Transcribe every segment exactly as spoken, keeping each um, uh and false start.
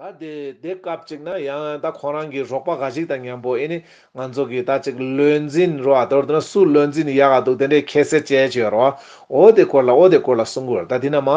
ད་དེ་དེ་སྐབས་ཅིག་ན་ཡང་ད་ཁོང་རང་གི་རོགས་པ་ག་ཞིག་དང་མཉམ་པོ་ཨེ་ནི་ང་ཚོ་གི་ད་ཅིག་བློན་འཛིན་རོ། ཨ་མདོར་བསྡུ་ན་སུ་བློན་འཛིན་ཡག་ག་འདུག་དེ་འདྲའི་ཁྱད་གསད་བྱས་བྱས་རོ། འོ་དེ་སྐོར་ལ་འོ་དེ་སྐོར་ལ་གསུང་གི་ཡོད་རེད། ད་དེ་ན་མ་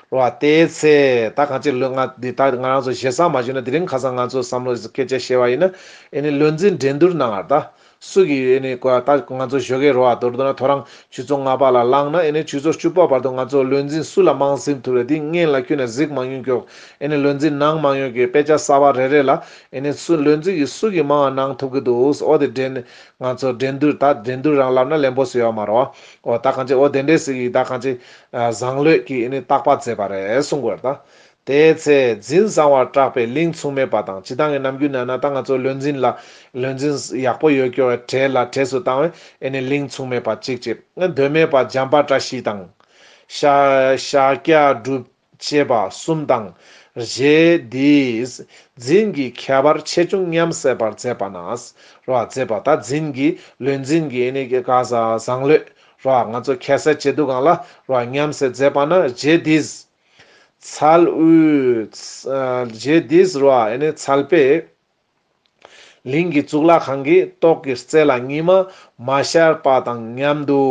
རོ། ཨ་དེའི་ཚེ་ད་གང་ཅི་ལོ་ང་འདི་ད་ང་རང་ཚོ་ཞེ་ས་མ་ཞུས་ན་དེ་རིང་ཁ་སང་ང་ཚོ་བསམ་བློ་སྐད་ཆ་བཤད་པ་ཡིན་ན་ཨེ་ནི་བློན་འཛིན་འགྲན་བསྡུར་གནང་བར་ད། སུ་གིས་ཨེ་ནི་ཀོ་ད་ང་ཚོ་ཞོགས་ཀས་རོ། ཨ་མདོར་བསྡུ་ན་ཐོ་རངས་ཆུ་ཚོད་ལྔ་པ་ལ་ལངས་ན་ཨེ་ནི་ཆུ་ཚོད་བཅུ་པ་བར་དུ་ང་ཚོ་བློན་འཛིན་སུ་ལ་མང་ཟིན་ཐུབ་རེད། དེ་སྔོན་ལ་ཁྱོན་ནས་གཟིགས་མ་མྱོང་ཀྱོག་ཨེ་ནི་བློན་འཛིན་གནང་མ་མྱོང་ཀྱོག་དཔེ་ཆ་གསར་པ་རེ་རེ་ལ་ཨེ་ནི་སུ་བློན་འཛིན་གྱིས་སུ་གིས་མང་བ་གནང་ཐུབ་ཀྱི་འདུག་འོ་དེ་འགྲན་ང་ཚོ་འགྲན་བསྡུར་ད་འགྲན་བསྡུར་རང་ལབ་ན་ལན་པོ་སུ་ཡོད་མ་རོ། འོ་ད་གང་ཅི་འོ་དེ་འདྲས་ཟིག་གིས་ད་གང་ཅི་བཟང་བློས་ཀྱིས་ཨེ་ནི་བརྟག་པ་མཛད་པ་རེད་གསུང་དགོས་རེད་ད། དེའི་ཚེ་འཛིན་བཟང་བར་གྲགས་པའི་གླིང་མཚུངས་མེད་པ་དང་། སྤྱིར་བཏང་གི་ནམ་རྒྱུན་ན་ན་ད་ང་ཚོ་བློན་འཛིན་ལ་བློན་འཛིན་ཡག་པོ་ཡོད་ཀྱོག་གྲས་ལ་གྲས་སུ་བཏང་བས་ཨེ་ནི་གླིང་མཚུངས་མེད་པ་གཅིག་བྱས། དོན་མེད་པ་འཇམ་དཔལ་བཀྲ་ཤིས་དང་། ཤཱ་ཤཱཀྱ་གྲུབ་ཅེས་པ་གསུམ་དང་། རྗེ་འདིས་འཛིན་གྱི་ཁྱད་པར་ཆེ་ཆུང་མཉམ་བསྲེས་པར་མཛད་པ་ན། རོ། མཛད་པ་ད་འཛིན་གྱི་བློན་འཛིན་གྱི་ཨེ་ནི་ག་ས་བཟང་བློས་རོ། ང་ཚོ་ཁྱད་གསད་བྱེད་དུས་སྒང་ལ་རོ་མཉམ་བསྲེས་མཛད་པ་ན། རྗེ་འདིས། ཚལ་དབུས། ཨ་རྗེ་འདིས་རོ། ཨ་ནི་ཚལ་པས་གླིང་གི་གཙུག་ལག་ཁང་གི་ཏོག་གི་རྩེ་ལ་ཉི་མ་མ་ཤར་བ་དང་མཉམ་དུ་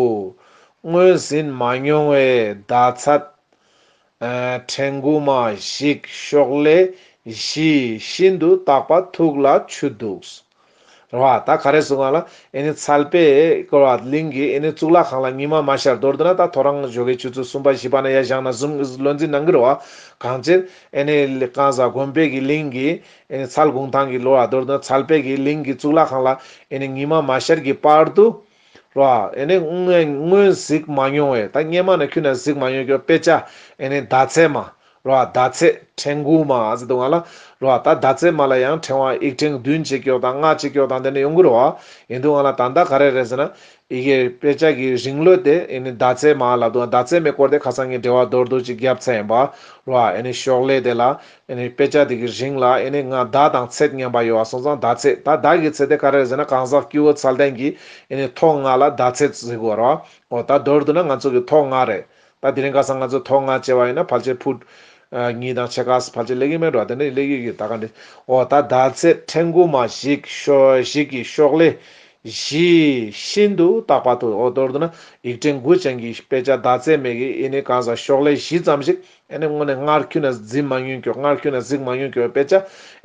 སྔོན་ཟིན་མ་མྱོང་བའི་ཟླ་ཚེས་ཨ་ཕྲེང་འགུགས་མ་ཞིག་ཤོག་ལེ་བཞི་ཤིན་ཏུ་དག་པ་ཐུགས་ལ་ཆུད་འདུག་རེད་བ། ད་ག་རེ་གསུངས་པ་ལ་ཨེ་ནི་ཚལ་པས་ཀོ་ར་གླིང་གི་ཨེ་ནི་གཙུག་ལག་ཁང་ལ་ཉི་མ་མ་ཤར། མདོར་བསྡུ་ན་ད་ཐོ་རངས་ཞོགས་ཀའི་ཆུ་ཚོད་གསུམ་པ་བཞི་པ་ན་ཡར་བཞེངས་ན་བཟུང་བློན་འཛིན་གནང་གི་རེད་བ། གང་ཕྱིར་ཨེ་ནི་གང་ཟག་དགོན་པའི་གི་གླིང་གི་ཨེ་ནི་ཚལ་གུང་ཐང་གི་ལོ་ར། མདོར་བསྡུ་ན་ཚལ་པའི་གི་གླིང་གི་གཙུག་ལག་ཁང་ལ་ཨེ་ནི་ཉི་མ་མ་ཤར་གྱི་བར་དུ་རེད་བ། ཨེ་ནི་སྔོན་སྔོན་གཟིགས་མ་མྱོང་བའི་ད་སྔོན་མ་ནས་ཁྱོན་ནས་གཟིགས་མ་མྱོང་གི་དཔེ་ཆ་ཨེ་ནི་ཟླ་ཚེས་མ། རོ། ཟླ་ཚེས་ཕྲེང་འགུགས་མ་ཟེར་དུས་སྒང་ལ་རོ། ད་ཟླ་ཚེས་མ་ལ་ཡང་ཕྲེང་བ་ཡིག་ཕྲེང་བདུན་ཅིག་ཀྱོག་དང་ལྔ་ཅིག་ཀྱོག་དང་དེ་འདྲ་ཡོང་གི་རེད་བ། ཡིན་དུས་སྒང་ལ་ད་ལྟ་ག་རེ་རེད་ཟེར་ན། ཡི་གེ་དཔེ་ཆ་གི་རིང་ལོ་དེ་ཨེ་ནི་ཟླ་ཚེས་མ་ལབ་དུས་ཟླ་ཚེས་མའི་སྐོར་དེ་ཁ་སང་ངས་འགྲེལ་བ་མདོར་བསྡུས་ཅིག་བརྒྱབ་ཚར་ཡིན་པ་རོ། ཨེ་ནི་ཤོག་ལེ་དེ་ལ་ཨེ་ནི་དཔེ་ཆ་དེ་གི་རིང་ལ་ཨེ་ནི་ང་ཟླ་དང་ཚེས་མཉམ་པ་ཡོད་པ་སོང་ཙང་ཟླ་ཚེས། ད་ཟླ་གི་ཚེས་དེ་ག་རེ་རེད་ཟེར་ན་གང་ཟག་སྐྱེ་བོ་ཚད་ལྡན་གྱི་ཨེ་ནི་ཐོག་ལྔ་ལ་ཟླ་ཚེས་ཟེར་གོ་རོ། འོ་ད་མདོར་བསྡུ་ན་ང་ཚོ་གི་ཐོག་ལྔ་རེད། ད་དེ་རིང་ཁ་སང་ང་ཚོ་ཐོག་ལྔ་བྱས་པ་ཡིན་ན་ཕལ་ཆེར་ཕུ། ཨ་གཉིས་དང་ཕྱེད་ཀ་ཕལ་ཆེར་སླེབས་ཀྱི་མེད་འགྲོ། དེ་ནས་སླེབས་ཀྱི་གི་ད་ག་འདྲ། འོ་ད་ཟླ་ཚེས་ཕྲེང་འགུགས་མ་ཞིག་ཤོ་ཞིག་གི་ཤོག་ལེ་བཞི་ཤིན་ཏུ་དག་པ་ཐུགས། འོ་མདོར་བསྡུ་ན་ཡིག་ཕྲེང་དགུ་ཅན་གྱི་དཔེ་ཆ་ཟླ་ཚེས་མའི་གི་ཨེ་ནི་གང་ཟག་ཤོག་ལེ་བཞི་ཙམ་ཞིག་ཨེ་ནི་དངོས་གནས་སྔར་ཁྱོན་ནས་འཛིན་མ་མྱོང་ཀྱོག་སྔར་ཁྱོན་ནས་གཟིགས་མ་མྱོང་ཀྱོག་དཔེ་ཆ་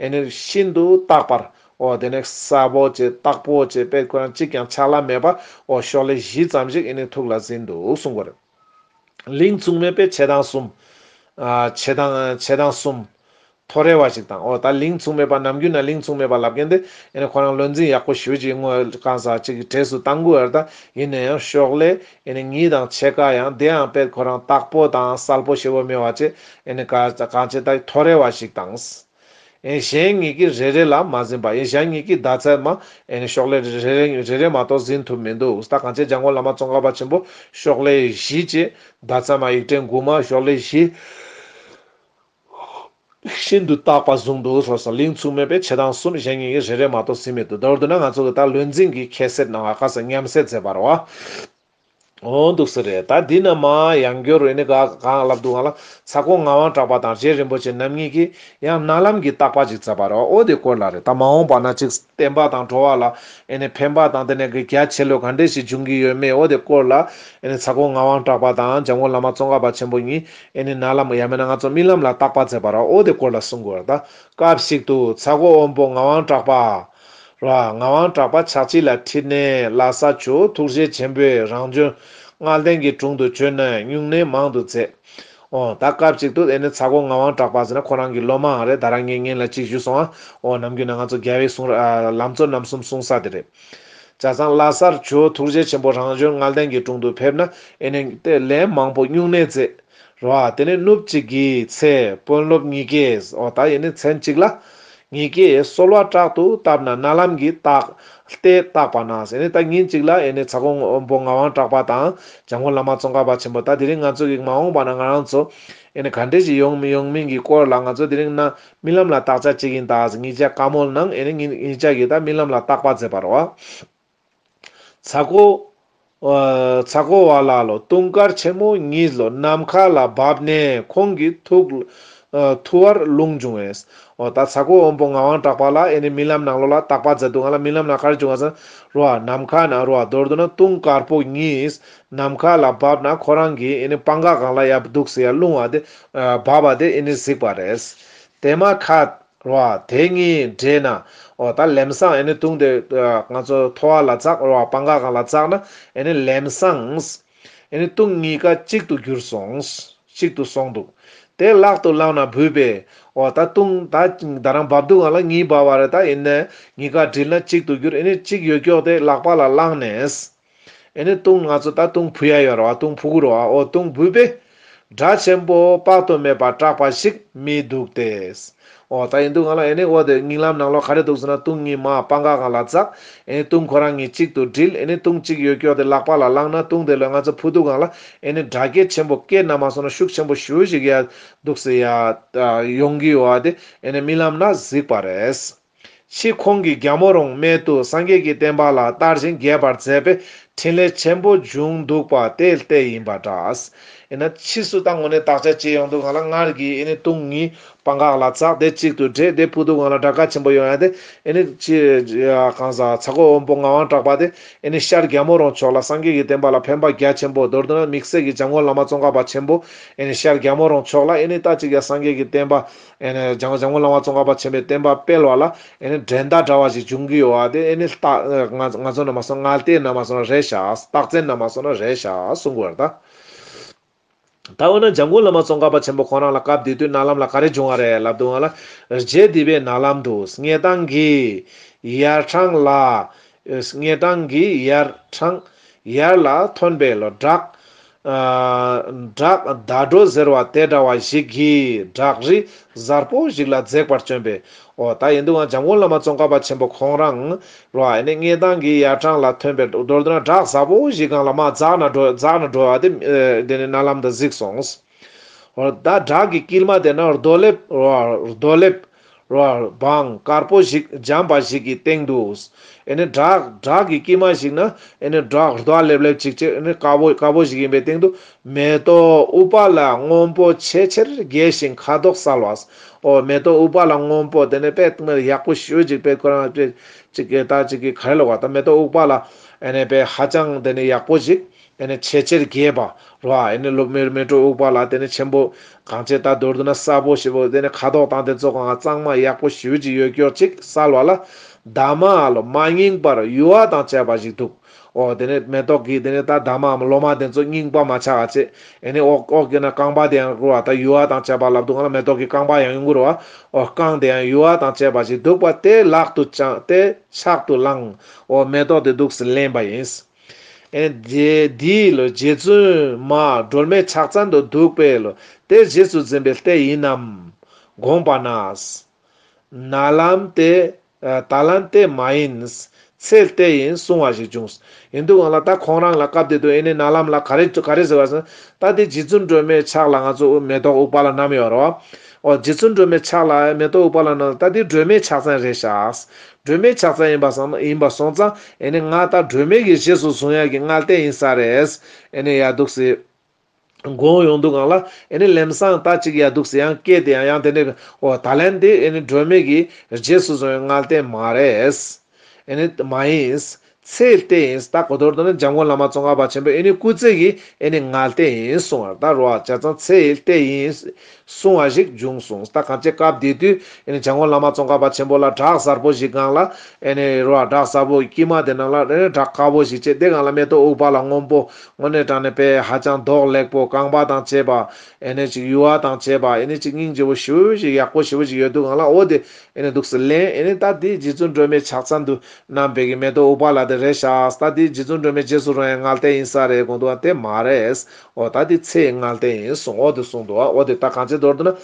ཨེ་ནི་ཤིན་ཏུ་དག་པར། འོ་དེ་ནས་གསལ་པོ་བྱས་དག་པོ་བྱས་དཔེ་ཁོ་རང་གཅིག་ཀྱང་ཆག་ལ་མེད་པ་འོ་ཤོག་ལེ་བཞི་ཙམ་ཞིག་ཨེ་ནི་ཐུགས་ལ་ཟིན་འདུག་གསུང་གི་རེད། གླིང་མཚུངས་མེད་པའི་ཆེ་ཐང་གསུམ། ཨ་ཆེ་ཐང་ཆེ་ཐང་གསུམ། ཐོ་རེ་བ་ཞིག་དང་། འོ་ད་གླིང་མཚུངས་མེད་པ་ནམ་རྒྱུན་ན་གླིང་མཚུངས་མེད་པ་ལབ་མཁན་དེ་ཨེ་ནི་ཁོ་རང་བློན་འཛིན་ཡག་པོ་ཞེ་པོ་ཅིག་ངོ་གང་ཟག་ཅིག་གི་གྲས་སུ་བཏང་དགོས་ཡོད་རེད། ད་ཡིན་ན་ཡང་ཤོག་ལེ་ཨེ་ནི་གཉིས་དང་ཕྱེད་ཀ་ཡང་དེ་ཡང་དཔེ་ཁོ་རང་དག་པོ་དང་གསལ་པོ་ཞེ་པོ་མེད་པ་བྱས་ཨེ་ནི་ག་གང་བྱས་ད་ཐོ་རེ་བ་ཞིག་དང་། ཨེ་གཞན་གཉིས་ཀྱིས་རེ་རེ་ལ་མ་ཟིན་པ། ཨེ་གཞན་གཉིས་ཀྱིས་ཟླ་ཚེས་མ་ཨེ་ནི་ཤོག་ལེ་རེ་རེ་རེ་རེ་མ་གཏོགས་ཟིན་ཐུབ་མི་འདུག་ད་གང་བྱས་འཇམ་མགོན་བླ་མ་ཙོང་ཁ་པ་ཆེན་པོ་ཤོག་ལེ་བཞི་བྱས་ཟླ་ཚེས་མ་ཡིག་ཕྲེང་དགུ་མ་ཤོག་ལེ་བཞི་ཤིན་ཏུ་དག་པ་བཟུང་འདུག་ཟེར་སོང་། གླིང་མཚུངས་མེད་པའི་ཆེ་ཐང་གསུམ། གཞན་གཉིས་ཀྱིས་རེ་རེ་མ་གཏོགས་ཟིན་མི་འདུག་མདོར་བསྡུ་ན་ང་ཚོ་གི་ད་བློན་འཛིན་གྱི་ཁྱད་གསད་གནང་བ་ཁ་སང་མཉམ་བསྲེས་མཛད་པ་རེད་བ། འོ་འདུག་ས་རེད། ད་འདི་ན་མ་ཡང་སྐྱོར་རེ་ནི་ག་གང་ལབ་འདུག་ག་ལ། ཚ་ཁོ་ངག་དབང་གྲགས་པ་དང་རྗེ་རིན་པོ་ཆེ་རྣམ་གཉིས་ཀྱིས་ཡང་རྣ་ལམ་གྱི་བརྟག་པ་ཅིག་མཛད་པ་རེད། འོ་དེ་སྐོར་ལ་རེད། ད་མ་འོངས་པ་ན་ཅིག་བསྟན་པ་དང་འགྲོ་བ་ལ་ཨེ་ནི་ཕན་པ་དང་དེ་ནས་གི་རྒྱ་ཆེ་ལོས་ག་འདྲས་ཞིག་འབྱུང་གི་ཡོད་མེད། འོ་དེ་སྐོར་ལ་ཨེ་ནི་ཚ་ཁོ་ངག་དབང་གྲགས་པ་དང་འཇམ་མགོན་བླ་མ་ཙོང་ཁ་པ་ཆེན་པོ་གཉིས་ཨེ་ནི་རྣ་ལམ་ཡང་མིན་ན་ང་ཚོ་རྨི་ལམ་ལ་བརྟག་པ་མཛད་པ་རེད། འོ་དེ་སྐོར་ལ་གསུང་དགོས་རེད། ད་སྐབས་ཤིག་ཏུ་ཚ་ཁོ་དབོན་པོ་ངག་དབང་གྲགས་པ། ར། ངག་དབང་གྲགས་པ་ཕྱག་ཕྱི་ལ་ཁྲིད་ནས་ལྷ་ས་ཇོ་བོ་ཐུགས་རྗེ་ཆེན་པོའི་རང་བྱོན་ལྔ་ལྡན་གྱི་དྲུང་དུ་བྱོན་ནས་སྨྱུང་གནས་མང་དུ་མཛད། འོ་ད་སྐབས་གཅིག་ཏུ་ཨེ་ནི་ཚ་ཁོ་ངག་དབང་གྲགས་པ་ཟེར་ན་ཁོ་རང་གི་སློབ་མའང་རེད། ད་རང་ངས་སྔོན་ལ་གཅིག་ཞུས་སོང་ཨ། འོ་ནམ་རྒྱུན་ན་ང་ཚོ་རྒྱལ་བའི་གསུང་ར་ཨ་ལམ་གཙོ་རྣམ་གསུམ་གསུང་ས་དེ་རེད། བྱས་ཙང་ལྷ་སར་ཇོ་བོ་ཐུགས་རྗེ་ཆེན་པོ་རང་བྱོན་ལྔ་ལྡན་གྱི་དྲུང་དུ་ཕེབས་ན་ཨེ་ནི་དེ་ལན་མང་པོ་སྨྱུང་གནས་མཛད། རོ། དེ་ནས་ནུབ་གཅིག་གི་ཚེ་དཔོན་སློབ་གཉིས་ཀས། འོ་ད་ཡིན་ནི་མཚན་གཅིག་ལ། གཉིས་ཀས་གསོལ་བ་དྲག་ཏུ་བཏབ་ན་རྣ་ལམ་གྱི་རྟགས་ལྟས་བརྟག་པ་ན་ཟེར་ནས། ད་ཉིན་གཅིག་ལ་ཡིན་ནི་ཚ་ཁོ་དབོན་པོ་ངག་དབང་གྲགས་པ་དང་འཇམ་མགོན་བླ་མ་ཙོང་ཁ་པ་ཆེན་པོ། ད་དེ་རིང་ང་ཚོ་གི་མ་འོངས་པ་ན་ང་རང་ཚོ་ཡིན་ནི་ག་འདྲས་ཞིག་ཡོང་མི་ཡོང་མིན་གྱི་སྐོར་ལ་ང་ཚོ་དེ་རིང་ན་རྨི་ལམ་ལ་བརྟག་དཔྱད་བྱེད་ཀྱིན་ད་ཟེར་གཉིས་ཆ་བཀའ་མོལ་གནང་། ཡིན་ནི་གཉིས་ཆ་གིས་ད་རྨི་ལམ་ལ་བརྟག་པ་མཛད་པ་རོ། ཚ་ཁོ། ཨ་ཚ་ཁོ་བ་ལ་ལོ་དུང་དཀར་ཆེན་མོ་གཉིས་ལོ་ནམ་མཁའ་ལ་བབས་ནས་ཁོང་གི་ཐུགས་ ཨ་ཐུ་བར་རླུང་འབྱུང་བས། འོ་ད་ཚ་ཁོ་དབོན་པོ་ངག་དབང་གྲགས་པ་ལ་ཨེ་ནི་རྨི་ལམ་ནང་ལོགས་ལ་བརྟག་པ་མཛད་འདུག་ག་ལ། རྨི་ལམ་ནང་ག་རེ་བྱུང་བ་ཟེར་ན་རོ་ཨ་ནམ་མཁའ་ན་རོ་ཨ་མདོར་བསྡུ་ན་དུང་དཀར་པོ་གཉིས་ནམ་མཁའ་ལ་བབས་ན་ཁོ་རང་གི་ཨེ་ནི་པང་ཁ་སྒང་ལ་ཡར་འདུག་སེ་ཡར་ལྷུང་བ་དེ་ཨ་བབས་པ་དེ་ཨེ་ནི་གཟིགས་པ་རེད། དེ་མ་ཁ་རོ་ཨ་དེ་གཉིས་འདྲེས་ན་འོ་ད་ལམ་སང་ཨེ་ནི་དུང་དེ་ཨ་ང་ཚོ་ཐོ་བ་ལ་འཛག་རོ་ཨ་པང་ཁ་སྒང་ལ་འཛག་ན་ཨེ་ནི་ལམ་སང་ཨེ་ནི་དུང་གཉིས་ཀ་གཅིག་ཏུ་གྱུར་སོང་། གཅིག་ཏུ་སོང་འདུག་དེ་ལག་ཏུ་བླངས་ན་བུས་པས། འོ་ད་དུང་ད་ད་རང་བབས་འདུག་ག་ལ། གཉིས་བབས་པ་རེད། ད་ཡིན་ནའི་གཉིས་ཀ་དྲིལ་ན་གཅིག་ཏུ་གྱུར། ཨེ་ནི་གཅིག་ཡོད་ཀྱོག་དེ་ལག་པ་ལ་བླངས་ནས་ཨེ་ནི་དུང་ང་ཚོ་ད་དུང་བུ་ཡ་ཡོད་རོ་ཨ། དུང་བུ་གུ་རོ་ཨ། འོ་དུང་བུས་པས། སྒྲ་ཆེན་པོ་དཔག་ཏུ་མེད་པ་གྲགས་པ་ཞིག་རྨིས་འདུག་སྟེ། འོ་ད་ཡིན་འདུག་ག་ལ། ཨེ་ནི་འོ་དེ་རྨི་ལམ་ནང་ལོགས་ག་རེ་འདུག་ཟེར་ན་དུང་གཉིས་མར་པང་ཁ་སྒང་ལ་འཛག་ཨེ་ནི་དུང་ཁོ་རང་གཉིས་གཅིག་ཏུ་དྲིལ། ཨེ་ནི་དུང་གཅིག་ཡོད་ཀྱོག་དེ་ལག་པ་ལ་བླངས་ན་དུང་དེ་ལ་ང་ཚོ་བུ་འདུག་ག་ལ། ཨེ་ནི་སྒྲ་སྐད་ཆེན་པོ་སྐད་རྣ་མ་སོང་ན་ཤུགས་ཆེན་པོ་ཞེ་པོ་ཞིག་ཡར་འདུག་སེ་ཡར་ཡོང་གི་ཡོད་པ་དེ་ཨེ་ནི་རྨི་ལམ་ན་གཟིགས་པ་རེད། ཕྱིས་ཁོང་གིས་རྒྱལ་མོ་རོང་སྨད་དུ་སངས་རྒྱས་ཀྱི་བསྟན་པ་ལ་དར་ཞིང་རྒྱས་པར་མཛད་པའི་འཕྲིན་ལས་ཆེན་པོ་བྱུང་འདུག་པ་དེ་ལྟས་ཡིན་པ་འདྲ། ཡིན་ན་ཕྱིས་སུ་ད་དངོས་གནས་བརྟག་དཔྱད་བྱེད་ཡོང་དུས་སྒང་ལ་སྔར་གྱི་ཨེ་ནི་དུང་གཉིས་པང་ཁ་ལ་འཛག་དེ་གཅིག་ཏུ་འདྲེས་དེ་བུ་འདུག་སྒང་ལ་སྒྲ་སྐད་ཆེན་པོ་ཡོང་ཡ་དེ་ཨེ་ནི་ཅི་གང་ཟག་ཚ་ཁོ་དབོན་པོ་ངག་དབང་གྲགས་པ་དེ་ཨེ་ནི་ཤར་རྒྱལ་མོ་རོང་ཕྱོགས་ལ་སངས་རྒྱས་ཀྱི་བསྟན་པ་ལ་ཕན་པ་རྒྱ་ཆེན་པོ། མདོར་བསྡུ་ན་དམིགས་བསལ་གྱི་འཇམ་མགོན་བླ་མ་ཙོང་ཁ་པ་ཆེན་པོ་ཨེ་ནི་ཤར་རྒྱལ་མོ་རོང་ཕྱོགས་ལ་ཨེ་ནི་ད་ཅིག་ཡ་སངས་རྒྱས་ཀྱི་བསྟན་པ་ཨེ་ནི་འཇམ་འཇམ་མགོན་བླ་མ་ཙོང་ཁ་པ་ཆེན་པོའི་བསྟན་པ་སྤེལ་བ་ལ་ཨེ་ནི་འགྲན་ཟླ་འདྲ་བ་ཞིག་འབྱུང་གི་ཡོད་པ་དེ་ཨེ་ནི་ལྟ་ང་ང་ཚོ་ན་མ་སོང་ངལ་གསོ་ན་མ་སོང་ན་རེད་ཤག་རྟགས་མཚན་ན་མ་སོང་ན་རེད་ཤག་གསུང་གི་ཡོད་རེད་ད། ད་འོ་ན་འཇམ་མགོན་བླ་མ་ཙོང་ཁ་པ་ཆེན་པོ་ཁོང་རང་ལ་སྐབས་དེ་དུས་མནལ་ལམ་ལ་ག་རེ་བྱུང་བ་རེད་ལབ་དུས་སྒང་ལ། རྗེ་འདི་པའི་མནལ་ལམ་དུ་སྔས་མདངས་ཀྱི་ཡར་འཕྲང་ལ། སྔས་མདངས་ཀྱི་ཡར་འཕྲང་ཡར་ལ་ཐོན་པའི་ལོ་བྲག་ཨ་བྲག་ཟླ་གྲོ་ཟེར་བ་དེ་འདྲ་བ་ཞིག་གིས་བྲག་རི་གཟར་པོ་ཞིག་ལ་འཛེགས་པར་བྱོན་པས། འོ་ད་ཡིན་དུས་སྒང་འཇམ་མགོན་བླ་མ་ཙོང་ཁ་པ་ཆེན་པོ་ཁོང་རང་རོ་ཨ་ནི་སྔས་མདངས་ཀྱི་ཡར་འཕྲང་ལ་ཐོན་པའི་མདོར་བསྡུ་ན་བྲག་གཟར་པོ་ཞིག་སྒང་ལ་མར་འཛེགས་ནས་འགྲོ་འཛེགས་ནས་འགྲོ་བ་དེ་ཨེ་དེ་ནི་མནལ་ལམ་དུ་གཟིགས་སོང་། འོ་ད་བྲག་གི་དཀྱིལ་མ་དེ་ན་རྡོ་ལེབ་རོ་རྡོ་ལེབ་རོ་བང་དཀར་པོ་ཞིག་འཇམ་པ་ཞིག་གི་སྟེང་དུ། ཨེ་ནི་བྲག་བྲག་གི་དཀྱིལ་མ་ཞིག་ན་ཨེ་ནི་བྲག་རྡོ་ལེབ་ལེབ་ཅིག་ཅིག་ཨེ་ནི་དཀར་པོ་དཀར་པོ་ཞིག་ཡིན་པའི་སྟེང་དུ་མེ་ཏོག་ཨུཏྤ་ལ་སྔོན་པོ་ཆེས་ཆེར་རྒྱས་ཤིང་ཁ་དོག་གསལ་བ། འོ་མེ་ཏོག་ཨུཏྤ་ལ་སྔོན་པོ་དེ་ནི་དཔེ་ཡག་པོ་ཞེ་པོ་ཅིག་དཔེ་ཁོ་རང་དཔེ་ཅིག་གི་ད་ཅིག་གི་ག་རེ་ལབ་དགོས་ད་མེ་ཏོག་ཨུཏྤ་ལ་ཨེ་ནི་དཔེ་ཧ་ཅང་དེ་ནི་ཡག་པོ་ཅིག་ཨེ་ནི་ཆེས་ཆེར་རྒྱས་པ་རོ་ཨེ་ནི་ལོ་མེ་མེ་ཏོག་ཨུཏྤ་ལ་དེ་ནི་ཆེན་པོ་གང་ཆེ་ད་མདོར་བསྡུ་ན་གསལ་པོ་ཞེ་པོ་དེ་ནི་ཁ་དོག་དང་དེ་ཚོ་གང་གཙང་མ་ཡག་པོ་ཞེ་པོ་ཅིག་ཡོད་ཀྱོག་ཅིག་གསལ་བ་ལ། འདབ་མ་ལོ་མ་རྙིང་པར་ཡུ་བ་དང་བཅས་པ་ཞིག་འདུག་འོ་དེ་ནས་མེ་ཏོག་གི་དེ་ནས་ད་འདབ་མའམ་ལོ་མ་དེ་ཚོ་རྙིང་པ་མ་ཆགས་པ་བྱས། ཨེ་ནས་འོག་འོག་གི་ན་རྐང་པ་དེ་ཡང་རུ་བ་ད་ཡུ་བ་དང་བཅས་པ་ལབ་འདུག་ག་ལ། མེ་ཏོག་གི་རྐང་པ་ཡང་ཡོང་གི་རུ་བ། འོ་རྐང་དེ་ཡང་ཡུ་བ་དང་བཅས་པ་ཞིག་འདུག་པ་དེ་ལག་ཏུ་བཅངས་ཏེ་ཕྱག་ཏུ་བླངས། འོ་མེ་ཏོག་དེ་འདུག་སེ་ལེན་པ་ཡིན། ཨེ་ནས་དེ་དེའི་ལོ་རྗེ་བཙུན་མ་སྒྲོལ་མའི་ཕྱག་མཚན་དུ་འདུག་པའི་ལོ་དེ་རྗེས་སུ་འཛིན་པའི་ལྟས་ཡིན་ནམ་དགོངས་པ་ན། ན་ལམ་དེ། ད་ལན་དེ་མ་ཡིན། ཚེ་ལྟས་ཡིན་གསུང་བ་ཞིག་བྱུང་། ཡིན་དུས་སྒང་ལ་ད་ཁོང་རང་ལ་སྐབས་དེ་དུས་ཨེ་ནི་མནལ་ལམ་ལ་ག་རེ་ག་རེ་ཟེར་བ་ཟེར་ན། ད་དེ་རྗེ་བཙུན་སྒྲོལ་མའི་ཕྱག་ལ་ང་ཚོ་མེ་ཏོག་ཨུཏྤ་ལ་བསྣམས་ཡོད་རེད་བ། འོ་རྗེ་བཙུན་སྒྲོལ་མའི་ཕྱག་ལ་མེ་ཏོག་ཨུཏྤ་ལ་བསྣམས་ད་དེ་སྒྲོལ་མའི་ཕྱག་མཚན་རེད་ཤག་སྒྲོལ་མའི་ཕྱག་མཚན་ཡིན་པ་སོང་ཡིན་པ་སོང་ཙང་ཨེ་ནི་ང་ད་སྒྲོལ་མའི་གི་རྗེས་སུ་བཟུང་ཡ་གི་མངལ་ལྟས་ཡིན་ས་རེད། ཨེ་ནི་ཡ་འདུག་སེ། དགོངས་ཡོང་དུས་སྒང་ལ་ཨེ་ནི་ལམ་སང་ད་ཅིག་ཡ་འདུག་སེ་ཡང་སྐད་དེ་ཡང་ཡང་དེ་ནས་འོ་ད་ལན་དེ་ཨེ་ནི་སྒྲོལ་མའི་གི་རྗེས་སུ་བཟུང་བའི་མངལ་ལྟས་མ་རེད། ཨེ་ནི་མ་ཡིན། ཚེ་ལྟས་ཡིན། ད་གོ་མདོར་བསྡུ་ན་འཇམ་མགོན་བླ་མ་ཙོང་ཁ་པ་ཆེན་པོ་ཨེ་ནི་སྐུ་ཚེ་གི་ཨེ་ནི་མངལ་ལྟས་ཡིན་གསུང་བ་ད་རོ་བ་བྱས་ཙང་ཚེ་ཡི་ལྟས་ཡིན་གསུང་བ་ཞིག་བྱུང་སོང་། ད་གང་ཅི་སྐབས་དེ་དུས་ཨེ་ནི་འཇམ་མགོན་བླ་མ་ཙོང་ཁ་པ་ཆེན་པོ་ལ་བྲག་གཟར་པོ་ཞིག་སྒང་ལ་ཨེ་ནི་རོ་བ་བྲག་གཟར་པོ་དཀྱིལ་མ་དེ་ནང་ལ་ཨེ་ནི་བྲག་དཀར་པོ་ཞིག་བྱས་དེ་སྒང་ལ་མེ་ཏོག་ཨུཏྤ་ལ་སྔོན་པོ། དངོས་གནས་དྲང་གནས་དཔེ་ཧ་ཅང་མདོག་ལེགས་པོ་རྐང་པ་དང་བཅས་པ། ཨེ་ནས་ཅིག་ཡུ་བ་དང་བཅས་པ་ཨེ་ནས་ཅིག་སྙིང་རྗེ་པོ་ཞེ་པོ་ཞིག་ཡག་པོ་ཞེ་པོ་ཞིག་ཡོད་དུས་སྒང་ལ་འོ་དེ་ཨེ་ནས་འདུག་སེ་ལེན། ཨེ་ནས་ད་དེ་རྗེ་བཙུན་སྒྲོལ་མའི་ཕྱག་མཚན་དུ་བསྣམས་པའི་གི་མེ་ཏོག་ཨུཏྤ་ལ་དེ་རེད་ཤག་ད་དེ་རྗེ་བཙུན་སྒྲོལ་མའི་རྗེས་སུ་རུང་བའི་མངལ་ལྟས་ཡིན་ས་རེད་དགོངས་འདུག་ཨ། དེ་མ་རེད། འོ་ད་དེ་ཚེ་ཡི་མངལ་ལྟས་ཡིན་གསུངས། འོ་དེ་གསུངས་འདུག་ཨ། འོ་དེ་ད་གང་ཅི་མདོར་བསྡུ་ན།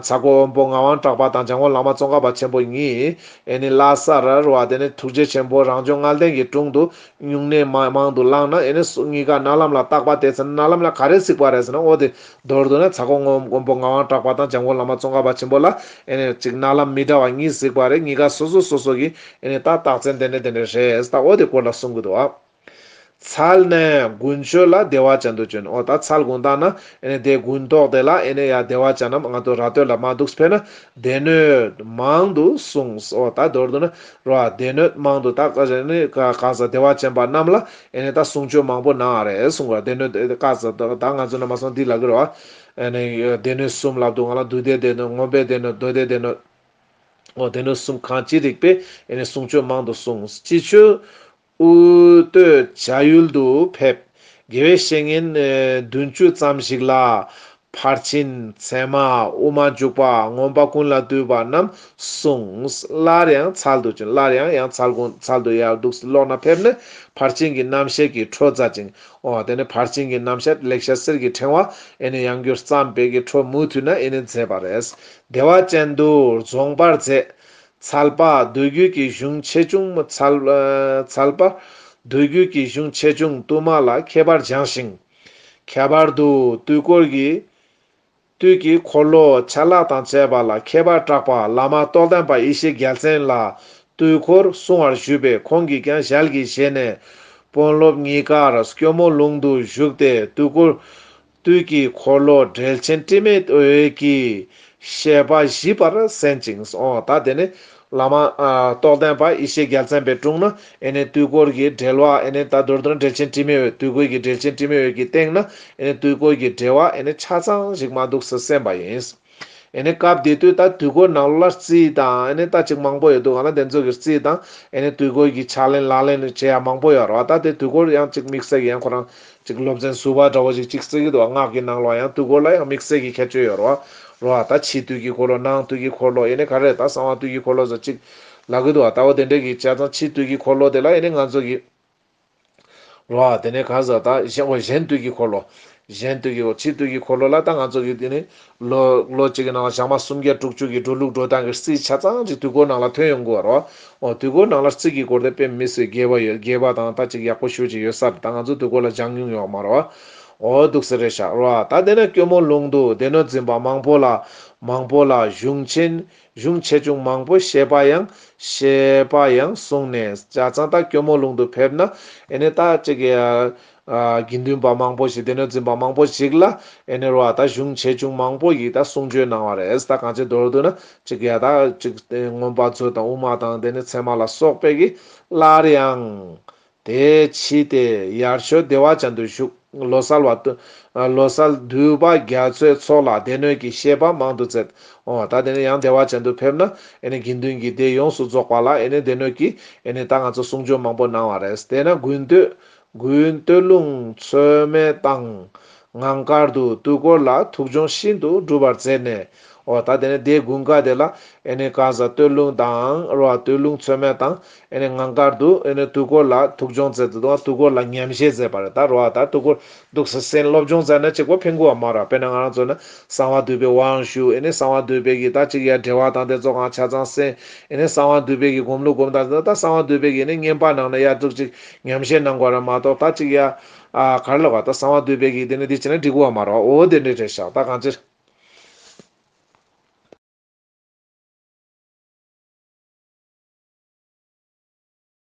ཚ་ཁོ་དབོན་པོ་ངག་དབང་གྲགས་པ་དང་འཇམ་མགོན་བླ་མ་ཙོང་ཁ་པ་ཆེན་པོ་གཉིས། ཨེ་ནི་ལྷ་ས་ར་རུ་བ་དེ་ནི་ཐུགས་རྗེ་ཆེན་པོ་རང་བྱུང་ལྔ་ལྡན་གྱི་དྲུང་དུ་སྨྱུང་གནས་མ་མང་དུ་བླངས་ན་ཨེ་ནི་སུ་གཉིས་ཀ་མནལ་ལམ་ལ་བརྟག་པ་དེ་ཚེ་མནལ་ལམ་ལ་ག་རེ་གཟིགས་པ་རེད་ཟེར་ན། འོ་དེ་མདོར་བསྡུ་ན་ཚ་ཁོ་དབོན་པོ་ངག་དབང་གྲགས་པ་དང་འཇམ་མགོན་བླ་མ་ཙོང་ཁ་པ་ཆེན་པོ་ལ་ཨེ་ནི་གཅིག་མནལ་ལམ་མི་འདྲ་བ་གཉིས་གཟིགས་པ་རེད། གཉིས་ཀ་སོ་སོ་སོ་སོ་གི་ཨེ་ནི་ད་རྟགས་མཚན་དེ་འདྲ་དེ་འདྲ་རེད། ད་འོ་དེ་སྐོར་ལ་གསུང་གི་འདུག་ཨ། འཚལ་ནས་དགུན་ཆོས་ལ་བདེ་བ་ཅན་དུ་བྱོན། འོ་ད་འཚལ་དགོང་དག་ན་ཨེ་ནི་དེ་དགུན་ཐོག་དེ་ལ་ཨེ་ནི་ཡ་བདེ་བ་ཅན་ནམ་ང་ཚོ་ར་སྟོད་ལ་མ་འདུག་ཕེབས་ན་སྡེ་སྣོད་མང་དུ་གསུངས། འོ་ད་མདོར་བསྡུ་ན་རོ་སྡེ་སྣོད་མང་དུ་ད་ཨེ་ནི་ག་ག་ས་བདེ་བ་ཅན་པ་རྣམས་ལ་ཨེ་ནི་ད་གསུང་ཆོས་མང་པོ་གནང་བ་རེད་གསུང་བ། སྡེ་སྣོད་དེ་ག་ས་ད་ང་ཚོ་ན་མ་སོང་འདི་ལ་གི་རོ་ཨེ་ནི་སྡེ་སྣོད་གསུམ་ལབ་འདུག་ང་ལ་འདུས་སྡེ་སྡེ་སྣོད་མངོན་པའི་སྡེ་སྣོད་མདོ་སྡེ་སྡེ་སྣོད། འོ་སྡེ་སྣོད་གསུམ་གང་ཅི་རིགས་པས་ཨེ་ནི་གསུང་ཆོས་མང་དུ་གསུངས། སྤྱི་ཆོས་དབུ་སྟོད་བྱ་ཡུལ་དུ་ཕེབས། དགེ་བའི་བཤེས་གཉེན་ཨེ་བདུན་ཅུ་ཙམ་ཞིག་ལ་ཕར་ཕྱིན་ཚད་མ་དབུ་མ་འཇུག་པ་མངོན་པ་ཀུན་ལས་བཏུས་པ་རྣམས་གསུངས། སླར་ཡང་འཚལ་དུ་བྱོན། སླར་ཡང་ཡང་འཚལ་དགོང་འཚལ་དུ་ཡར་འདུག་ལོག་ན་ཕེབས་ནས་ཕར་ཕྱིན་གྱི་རྣམ་བཤད་ཀྱི་འཕྲོ་མཛད་ཅིང་། འོ་དེ་ནས་ཕར་ཕྱིན་གྱི་རྣམ་བཤད་ལེགས་བཤད་གསེར་གྱི་ཕྲེང་བ་ཨེ་ནི་ཡང་བསྐྱར་བརྩམས་པའི་གི་འཕྲོ་མུ་མཐུད་ནས་ཨེ་ནི་མཛད་པ་རེད། བདེ་བ་ཅན་དུ་རྫོངས་པར་མཛད། འཚལ་པ་མདོ་རྒྱུད་ཀྱི་གཞུང་ཆེ་ཆུང་འཚལ་འཚལ་པ་མདོ་རྒྱུད་ཀྱི་གཞུང་ཆེ་ཆུང་དུ་མ་ལ་མཁས་པར་སྦྱངས་ཤིང་། ཁྱད་པར་དུ་དུས་འཁོར་གྱི་དུས་ཀྱི་འཁོར་ལོ་ཆ་ལག་དང་བཅས་པ་ལ་མཁས་པར་གྲགས་པ་བླ་མ་རྟོགས་ལྡན་པ་ཡེ་ཤེས་རྒྱལ་མཚན་ལ་དུས་འཁོར་གསུང་བར་ཞུས་པས། ཁོང་གིས་ཀྱང་ཞལ་གྱིས་བཞེས་ནས་དཔོན་སློབ་གཉིས་ཀར་སྐྱོར་མོ་ལུང་དུ་བཞུགས་ཏེ་དུས་འཁོར་དུས་ཀྱི་འཁོར་ལོ་འགྲེལ་ཆེན་དྲི་མེད་འོད་ཀྱི་བཤད་པ་ཞིབ་པར་གསན་ཅིང་། འོ་ད་དེ་ནི་བླ་མ་ཨ་རྟོགས་ལྡན་པ་ཡེ་ཤེས་རྒྱལ་མཚན་པའི་དྲུང་ན་ཨེ་ནི་དུས་འཁོར་གྱི་འགྲེལ་བ་ཨེ་ནི་ད་མདོར་བསྡུ་ན་འགྲེལ་ཆེན་དྲི་མེད་འོད། དུས་འཁོར་གྱི་འགྲེལ་ཆེན་དྲི་མེད་འོད་ཀྱི་སྟེང་ན་ཨེ་ནི་དུས་འཁོར་གྱི་འགྲེལ་བ་ཨེ་ནི་ཆ་ཚང་ཞིག་མ་འདུག་སེ་གསན་པ་ཡིན། ཨེ་ནི་སྐབས་དེ་དུས་ད་དུས་འཁོར་ནང་ལོགས་ལ་རྩིས་དང་ཨེ་ནི་ད་ཅིག་མང་པོ་ཡོད་འདུག་ང་ལ་དེ་ཚོ་གི་རྩིས་དང་ཨེ་ནི་དུས་འཁོར་གྱི་ཕྱག་ལེན་ལག་ལེན་བྱེད་ཡ་མང་པོ་ཡོད་རེད་བ། ད་དེ་དུས་འཁོར་ཡང་ཅིག་དམིགས་བསལ་གྱི་ཡང་ཁོ་རང་ཅིག་སློབ་ཚན་ཟུར་པ་འདྲ་བོ་ཞིག་ཅིག་བརྩི་གི་འདུག་བ། སྔགས་ཀྱི་ནང་ལོགས་ཡང་དུས་འཁོར་ལ་ཡང་དམིགས་བསལ་གྱི་ཁྱད་ཆོས་ཡོད་རེད་བ། རེད་བ། ད་ཕྱི་དུས་ཀྱི་འཁོར་ལོ་ནང་དུས་ཀྱི་འཁོར་ལོ་ཨེ་ནི་ག་རེ་ད་གསང་བ་དུས་ཀྱི་འཁོར་ལོ་ཟེར་ཅིག་ལབ་གི་འདུག་བ། ད་འོ་དེ་འདྲས་ཀྱི་བྱས་ཙང་ཕྱི་དུས་ཀྱི་འཁོར་ལོ་དེ་ལ་ཨེ་ནི་ང་ཚོ་གི་རོ། དེ་ནས་གང་ཟག་ད་གཞན་འོ་གཞན་དུས་ཀྱི་འཁོར་ལོ། གཞན་དུས་ཀྱི་འོ་ཕྱི་དུས་ཀྱི་འཁོར་ལོ་ལ་ད་ང་ཚོ་གི་དེ་ནི་ལོ་ལོ་གཅིག་གི་ནང་ལ་ཞག་མ་སུམ་བརྒྱ་དྲུག་ཅུ་གི་འགྲོ་ལུགས་འགྲོ་སྟངས་ཀྱི་རྩིས་ཆ་ཚང་ཅིག་དུས་འཁོར་ནང་ལ་ཐོན་ཡོང་གི་ཡོད་རེད་བ། འོ་དུས་འཁོར་ནང་ལ་རྩིས་ཀྱི་སྐོར་དེ་དཔེ་མི་སྲིད་རྒྱས་པ་ཡོད། རྒྱས་པ་དང་ད་ཅིག་ཡག་པོ་ཞེ་ཅིག་ཡོད་ས་རེད། ད་ང་ཚོ་དུས་འཁོར་ལ་སྦྱང་མྱོང་ཡོད་མ་རེད་བ། འོ་འདུག་སེ་རེད་ཤག་རེད་བ། ད་དེ་ནས་སྐྱོར་མོ་ལུང་དུ་སྡེ་སྣོད་འཛིན་པ་མང་པོ་ལ་མང་པོ་ལ་གཞུང་ཆེན་གཞུང་ཆེ་ཆུང་མང་པོ་བཤད་པ་ཡང་བཤད་པ་ཡང་གསུངས་ནས། བྱས་ཙང་ད་སྐྱོར་མོ་ལུང་དུ་ཕེབས་ན་ཨེ་ནི་ད་ཅིག་ཡ་ཨ་དགེ་འདུན་པ་མང་པོ་ཞིག་སྡེ་སྣོད་འཛིན་པ་མང་པོ་ཞིག་ལ་ཨེ་ནི་རོ་ཨ་ད་གཞུང་ཆེ་ཆུང་མང་པོ་ཡིས་ད་གསུང་ཆོས་གནང་བ་རེད། ད་གང་ཅི་མདོར་བསྡུ་ན་ཅིག་ཡ་ད་ཅིག་མངོན་པ་མཛོད་དང་དབུ་མ་དང་དེ་ནི་ཚད་མ་ལ་སོགས་པའི་གི་སླར་ཡང་དེ་ཕྱིས་ཏེ་ཡར་ཞོལ་བདེ་བ་ཅན་དུ་བཞུགས། ལོ་གསར་བ་ལོ་གསར་འདུས་པ་རྒྱ་མཚོའི་ཚོགས་ལ་སྡེ་སྣོད་ཀྱི་བཤད་པ་མང་དུ་མཛད། འོ་ད་དེ་ནི་ཡང་བདེ་བ་ཅན་དུ་ཕེབས་ན་ཨེ་ནི་དགེ་འདུན་གྱི་སྡེ་ཡོངས་སུ་རྫོགས་པ་ལ་ཨེ་ནི་སྡེ་སྣོད་ཀྱི་ཨེ་ནི་ད་ང་ཚོ་གསུང་ཆོས་མང་པོ་གནང་བ་རེད། དེས་ན་དགུན་སྟོད་དགུན་སྟོད་ལུང་མཚོ་སྨད་དང་ངང་དཀར་དུ་དུས་འཁོར་ལ་ཐུགས་སྦྱོང་ཤིན་ཏུ་སྒྲུབ་པར་མཛད་ནས། འོ་ད་དེ་ནི་དེ་དགུན་ཁ་དེ་ལ་ཨེ་ནི་གང་ཟག་སྟོད་ལུང་དང་རོ་སྟོད་ལུང་མཚོ་སྨད་དང་ཨེ་ནི་ངང་དཀར་དུ་ཨེ་ནི་དུས་འཁོར་ལ་ཐུགས་སྦྱོང་མཛད་དུ་དུས་འཁོར་ལ་ཉམས་བཞེས་མཛད་པ་རེད། ད་རོ་ད་དུས་འཁོར་འདུག་སེ་སེམས་སློབ་སྦྱོང་མཛད་ན་གཅིག་པོ་ཕན་གི་བ་མ་རེད། དཔེར་ན་ང་རང་ཚོ་ན་གསང་བ་འདུས་པའི་དབང་ཞུ། ཨེ་ནི་གསང་བ་འདུས་པའི་གི་ད་ཅིག་ཡ་འགྲེལ་བ་དང་དེ་ཚོ་གང་ཆ་ཚང་གསན། ཨེ་ནི་གསང་བ་འདུས་པའི་གི་སྒོམ་ལུགས་སྒོམ་དང་ད་གསང་བ་འདུས་པའི་གི་ཨེ་ནི་བསྙེན་པ་ནང་ན་ཡ་འདུག་ཅིག་ཉམས་བཞེས་གནང་དགོས་རེད་མ་གཏོགས་ད་ཅིག་ཡ་ཨ་ག་རེ་ལབ་པ་ད་གསང་བ་འདུས་པའི་གི་དེ་ནི་འདི་བྱས་ན་འགྲིག་གི་བ་མ་རེད། འོ་དེ་འདྲ་རེད་ཤག་ད་གང་ཅིར།